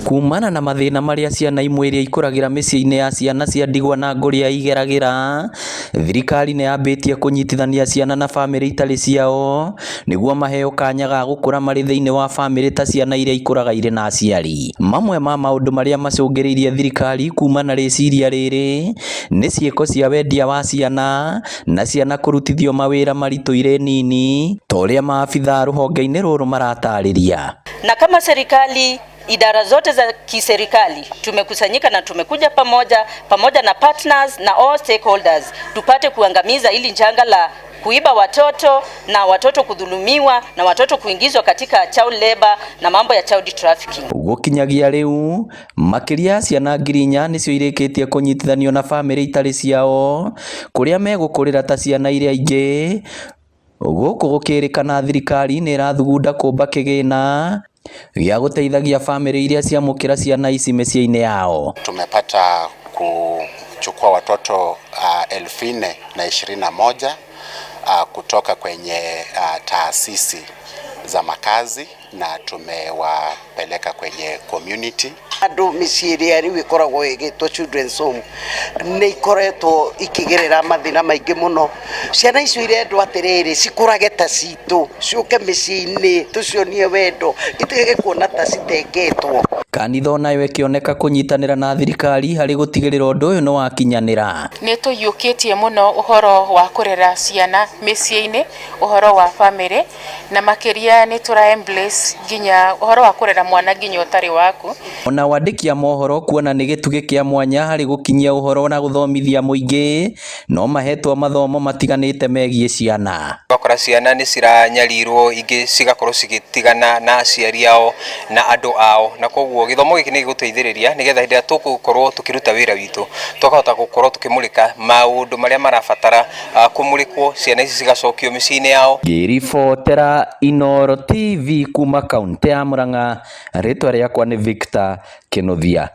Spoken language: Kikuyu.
Kumana na mathĩna marĩa ciana imwe iria ikũragĩra mĩciĩ-inĩ ya ciana cia ndigwa na ngũria igeragĩra, thirikari nĩ yambĩtie kũnyitithania ciana na bamĩrĩ itarĩ ciao nĩguo maheo kanya ga gũkũra marĩ thĩinĩ wa bamĩrĩ ta ciana iria ikũraga irĩ na aciari. Mamwe ma maũndũ marĩa macũngĩrĩirie thirikari kuma na rĩciria rĩrĩ nĩ ciĩko cia wendia wa ciana na ciana kũrutithio mawĩra maritũ irĩ nini ta ũrĩa maabithaa rũhonge-inĩ rũrũ maratarĩria. Na kama serikali, idara zote za kiserikali tumekusanyika na tumekuja pamoja pamoja na partners na all stakeholders tupate kuangamiza hili janga la kuiba watoto na watoto kudhulumiwa na watoto kuingizwa katika child labor na mambo ya child trafficking. Gũkinyagia rĩu makĩria ya ciana 4,000 nĩcio irĩkĩtie kũnyitithanio na bamĩrĩ itarĩ ciao kũrĩa megũkũrĩra ta ciana iria ingĩ gũkũ gũkĩrĩkana thirikari nĩ ĩrathugunda kũmba kĩgĩna gĩa gũteithagia bamĩrĩ iria ciamũkĩra ciana ici mĩciĩ-inĩ yao. Tumepata kuchukua watoto 4,021 kutoka kwenye taasisi za makazi na tumewapeleka kwenye community. Andũ mĩciĩ ĩrĩa rĩu ĩkoragwo ĩgĩtwo children's home nĩ ikoretwo ikĩgerera mathĩna maingĩ mũno. Ciana icio irendwo atĩrĩrĩ, cikũrage ta citũ, ciũke mĩciĩ-inĩ tũcionie wendo, itige kuona ta citengetwo. Kanitha onayo ĩkĩoneka kũnyitanĩra na thirikari harĩ gũtigĩrĩra ũndũ ũyũ nĩ wakinyanĩra. Nĩ tũiyũkĩtie mũno ũhoro wa kũrera ciana mĩciĩ-inĩ, ũhoro wa famĩlĩ, na makĩria nĩ tũra embrace nginya ũhoro wa kũrera mwana nginya ũtarĩ waku. Ona wandĩki a mohoro kuona nĩ gĩtugĩ kĩa mwanya harĩ gũkinyia ũhoro na gũthomithia mũingĩ no mahetwo mathomo matiganĩte megiĩ ciana. Ũgakora ciana nĩ ciranyarirwo, ingĩ cigakorwo cigĩtigana na aciari ao na andũ ao, na koguo gĩthomo gĩkĩ nĩ gĩgũteithĩrĩria nĩgetha hĩndĩ ĩrĩa tũgũkorwo tũkĩruta wĩra witũ tũkahota gũkorwo tũkĩmũrĩka maũndũ marĩa marabatara kũmũrĩkwo, ciana ici cigacokio mĩciĩ-inĩ yao. Ngĩribotera Inooro TV kuma kaunti ya Murang'a, rĩtwa rĩakwa nĩ Victor Kinuthia.